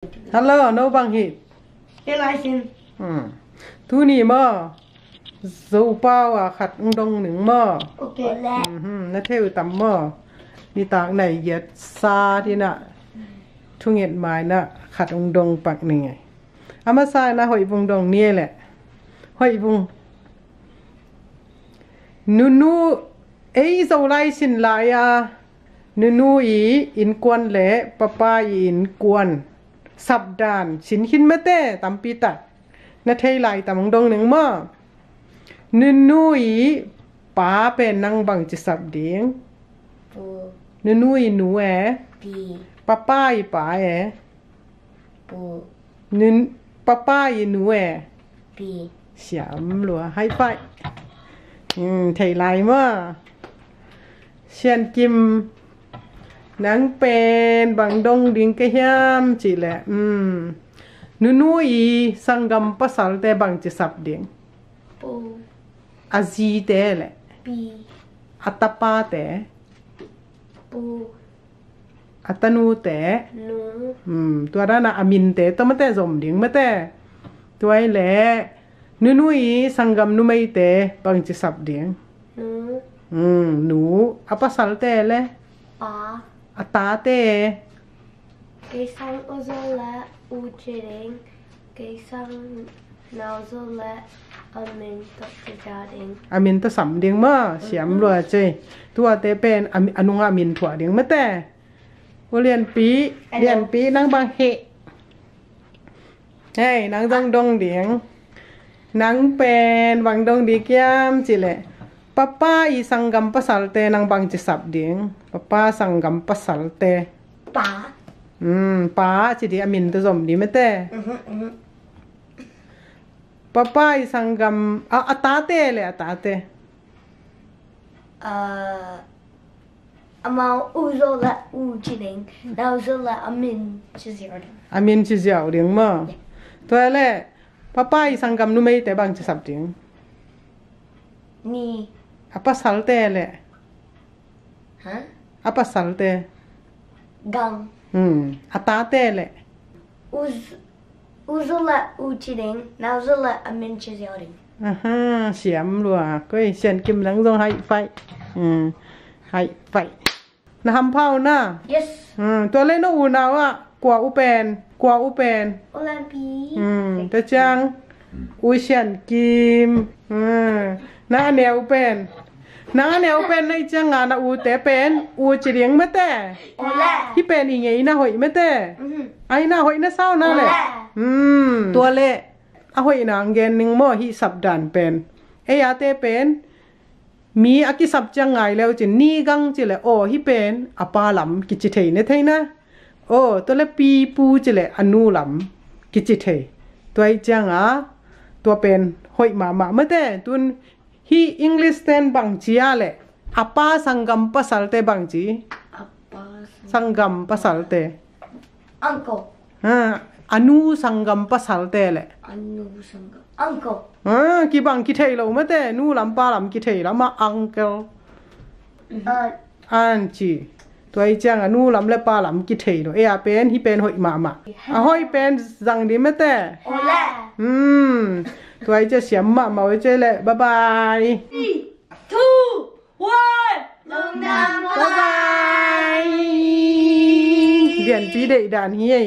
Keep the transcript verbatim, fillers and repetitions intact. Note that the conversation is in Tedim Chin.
Hello, no bang hi? Te lai sin. Hmm. Tuni maw, Zopau a khat ung dong ning maw? Ok. Na theu tam maw? Nitak nai giat sa dina thunget maina khat ung dong pak ning ei. A masa na hoih vung dong ni ei leh. Hoih vung. Nunu, ei Zolai sin lai a, Nunu i innkuan le Papa i innkuan sapdan sin khin mate tampi tak. Na thei lai tam ung dong ning maw? Nunu i pa pen nang bangci sap ding? Pu. Nunu i nu e? Pi. Papa i pa e? Pu. Nun, Papa i nu e? Pi. Siam lua, high five. Hmm, thei lai maw? Sian Kim, nang pen bang dong ding ka hiam cih leh, hmm, Nunu i sanggam pasalte bangci sap ding? Pu. A zite leh? Pi. A tapate? Pu. A tanute? Nu. Hmm, tua dana a minte tawh mate zom ding mate. Tua i leh, Nunu i sanggam numeite bangci sap ding? Nu. Hmm, nu. A pasalte leh? Pa. A tate? Kei sang u zaw le u ci ding. Kei sang nau zaw le a min tawh ci ding. A min tawh sam ding maw? Siam lua cei. Tuate pen a mi-, a nungah a min thuah ding mate. U Lianpi, Lianpi nang bang hi? Hei, nang zong dong ding. Nang pen bang dong ding hiam cih leh, Papa i sanggam pasalte nang bangci sap ding? Papa sanggam pasalte. Pa. Hmm, pa ci ding, a min tawh zom ding mate. Mhm, mhm. Papa i sanggam, a, a tate leh, a tate. Ah, amau u zaw le u ci ding, nau zaw le a min ci ziau ding. A min ci ziau ding maw? Tua leh, Papa i sanggam numeite bangci sap ding? Ni. A pasalte leh? Ha? A pasalte. Gang. Hmm. A tate leh? U z-, u zaw le u ci ding, nau zaw le a min ci ziau ding. Aha, siam lua. Koi, Sian Kim nang zong high five. Hmm. High five. Na hampha uh na? Yes. Hmm, tua leh na unau ah kua uh pen, kua uh pen? U Lianpi. Hmm, tua ciang U Sian Kim. Hmm, na a neu pen? Na a neu pen na hih cianga na ute pen u ci ding mate. Ole. Hih pen i ngeina hoih mate. Mhm. Ai na hoih na sau na leh. Ole. Hmm. Tua leh a hoihna ang gen ning maw, hih sapdan pen? Ei ate pen mi a kisap ciang ngai leu cin, ni gang ci leh, aw, hih pen a pa lam kici thei na thei na. Aw, tua leh pi pu ci leh a nu lam kici thei. Tua ih cianga tua pen hoih mahmah mate. Tun hih English ten bangci a leh, a pa sanggam pasalte bangci? A pa sanggam pasalte. Uncle. Ha, a nu sanggam pasalte leh? A nu sanggam. Uncle. Ha, kibang kithei lo mate, nu lam pa lam kithei lo mah, uncle. Aunt. Aunt ci. Tua ih ciang a nu lam le pa lam kithei lo. Ei a pen, hih pen hoih mahmah. A hoih pen zang ding mate. Ole. Hmm. Tua ih ciang siam mahmah uh ih ciang leh. Bye bye. Three, two, one. Lungdam. Bye bye. Lianpi deih dan hi ei.